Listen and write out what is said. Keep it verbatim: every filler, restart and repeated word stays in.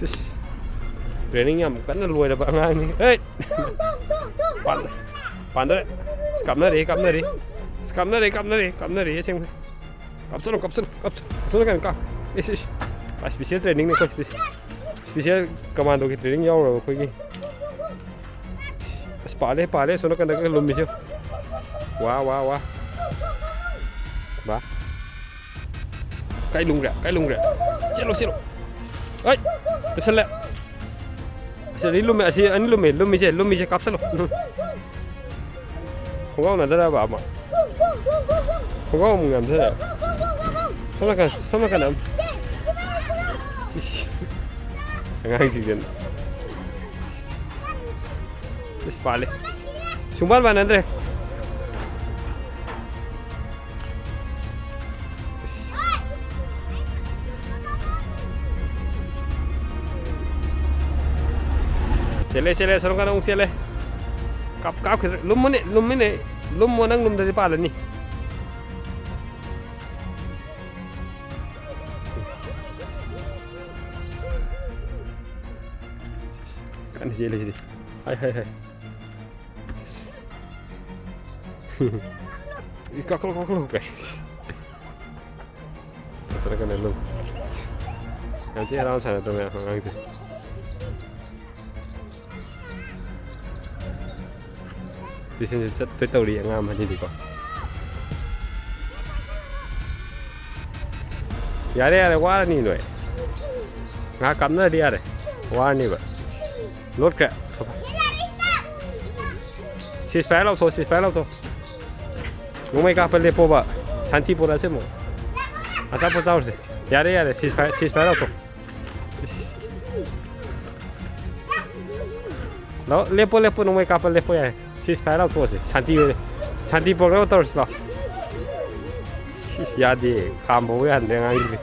ꯏꯁ, training ꯌꯥꯝ ꯀꯟꯅ ꯂꯣꯏꯔꯕ ꯑꯉꯥꯡꯅꯤ꯫ ꯑꯦ! ꯄꯥꯟ-, ꯄꯥꯟꯗꯔꯦ꯫ ꯏꯁ, ꯀꯥꯞꯅꯔꯦ, ꯀꯥꯞꯅꯔꯦ꯫ ꯏꯁ, ꯀꯥꯞꯅꯔꯦ, ꯀꯥꯞꯅꯔꯦ, ꯀꯥꯞꯅꯔꯦ, ꯑꯁꯦꯡꯕ꯫ ꯀꯥꯞꯁꯜꯂꯣ, ꯀꯥꯞꯁꯜꯂꯣ, ꯀꯥꯞꯁꯜꯂꯣ, ꯀꯥꯞꯁꯜꯂꯣ, ꯀꯩꯅꯣ ꯀꯥꯞ-, ꯏꯁ, ꯏꯁ꯫ ꯑ, special training ꯅꯤ ꯑꯩꯈꯣꯏ, special, special commando ꯒꯤ training ꯌꯥꯎꯔꯕ ꯑꯩꯈꯣꯏꯒꯤ꯫ ꯑꯁ, ꯄꯥꯜꯂꯦ, ꯄꯥꯜꯂꯦ, ꯑꯁꯣꯝ ꯅꯥꯀꯟꯗꯒ ꯂꯨꯝꯃꯤꯁꯦ꯫ ꯋꯥ, ꯋꯥ, ꯋꯥ꯫ ꯋꯥ꯫ ꯀꯥꯏ ꯂꯨꯝꯈ꯭ꯔꯦ? ꯀꯥꯏ ꯂꯨꯝꯈ꯭ꯔꯦ? ꯆꯦꯜꯂꯣ, ꯆꯦꯜꯂꯣ꯫ ꯑꯩ! ꯇꯨꯁꯜꯂꯦ꯫ ꯑꯁꯤ ꯑꯅꯤ ꯂꯨꯝꯃꯦ, ꯑꯁꯤ ꯑꯅꯤ ꯂꯨꯝꯃꯦ, ꯂꯨꯝꯃꯤꯁꯦ, ꯂꯨꯝꯃꯤꯁꯦ, ꯀꯥꯞꯁꯜꯂꯣ꯫ ꯎꯝ꯫ ꯈꯣꯡꯒ꯭ꯔꯥꯎ ꯅꯥꯟꯊꯔꯛꯑꯕ ꯑꯃ? ꯈꯣꯡꯒ꯭ꯔꯥꯎ ꯑꯃꯨꯛ ꯅꯥꯟꯊꯔꯛꯑꯦ꯫ ꯁꯣꯝ ꯅꯥꯀꯟ, ꯁꯣꯝ ꯅꯥꯀꯟ ꯑꯃ꯫ ꯏꯁ꯫ ꯑꯉꯥꯡꯁꯤꯡꯁꯦ꯫ ꯏꯁ, ꯄꯥꯜꯂꯦ꯫ ꯁꯨꯡꯄꯥꯟ ꯄꯥꯟꯅꯗ꯭ꯔꯦ꯫ ꯆꯦꯜꯂꯦ, ꯆꯦꯜꯂꯦ, ꯁꯣꯝ ꯅꯥꯀꯟꯗ ꯑꯃꯨꯛ ꯆꯦꯜꯂꯦ꯫ ꯀꯥꯞ-, ꯀꯥꯞꯈꯤꯗ꯭ꯔꯦ꯫ ꯂꯨꯝꯃꯅꯤ, ꯂꯨꯝꯃꯤꯅꯦ꯫ ꯂꯨꯝꯃꯣ, ꯅꯪ ꯂꯨꯝꯗ꯭ꯔꯗꯤ ꯄꯥꯜꯂꯅꯤ꯫ ꯀꯟꯅ ꯆꯦꯜꯂꯦ ꯁꯤꯗꯤ꯫ ꯍꯥꯏ, ꯍꯥꯏ, ꯍꯥꯏ꯫ ꯏ, ꯀꯥꯈꯠꯂꯣ, ꯀꯥꯈꯠꯂꯣ ꯀꯥꯏ꯫ ꯀꯥꯈꯠꯂꯛꯀꯅꯤ ꯑꯗꯨꯝ꯫ ꯌꯥꯝ ꯊꯤ ꯍꯔꯥꯎ ꯁꯥꯟꯅꯗꯧꯔꯦ ꯑꯉꯥꯡꯁꯦ꯫ Tuition ꯁꯦ ꯆꯠꯇꯣꯏ ꯇꯧꯔꯤ ꯑꯉꯥꯡ ꯑꯃꯅꯤꯗꯤꯀꯣ꯫ ꯌꯥꯔꯦ, ꯌꯥꯔꯦ, ꯋꯥꯔꯅꯤ ꯅꯣꯏ꯫ ꯉꯥꯏꯍꯥꯛ ꯀꯥꯞꯅꯔꯗꯤ ꯌꯥꯔꯦ꯫ ꯋꯥꯔꯅꯤꯕ꯫ ꯂꯣꯠꯈ꯭ꯔꯦ꯫ Ceasefire ꯂꯧꯊꯣꯛ, ceasefire ꯂꯧꯊꯣꯛ꯫ ꯅꯣꯡꯃꯩ ꯀꯥꯞꯄ ꯂꯦꯞꯄꯣꯕ꯫ ꯁꯥꯟꯇꯤ ꯄꯨꯔꯛꯑꯁꯦ ꯑꯃꯨꯛ꯫ ꯑꯆꯥꯄꯣꯠ ꯆꯥꯎꯔꯁꯦ꯫ ꯌꯥꯔꯦ, ꯌꯥꯔꯦ, ceasefire, ceasefire ꯂꯧꯊꯣꯛ꯫ ꯏꯁ꯫ ꯂꯥꯎ, ꯂꯦꯞꯄꯣ, ꯂꯦꯞꯄꯣ, ꯅꯣꯡꯃꯩ ꯀꯥꯞꯄ ꯂꯦꯞꯄꯣ, ꯌꯥꯔꯦ꯫ Ceasefire ꯂꯧꯊꯣꯛꯑꯁꯦ꯫ ꯁꯥꯟꯇꯤ ꯑꯣꯏꯔꯦ꯫ ꯁꯥꯟꯇꯤ ꯄꯨꯔꯛꯅꯕ ꯇꯧꯔꯁꯤ ꯂꯥꯎ꯫ ꯏꯁ, ꯌꯥꯗꯦ꯫ ꯈꯥꯝꯕ ꯐꯥꯎ ꯌꯥꯍꯟꯗ꯭ꯔꯦ ꯑꯉꯥꯡꯁꯤꯡꯁꯦ꯫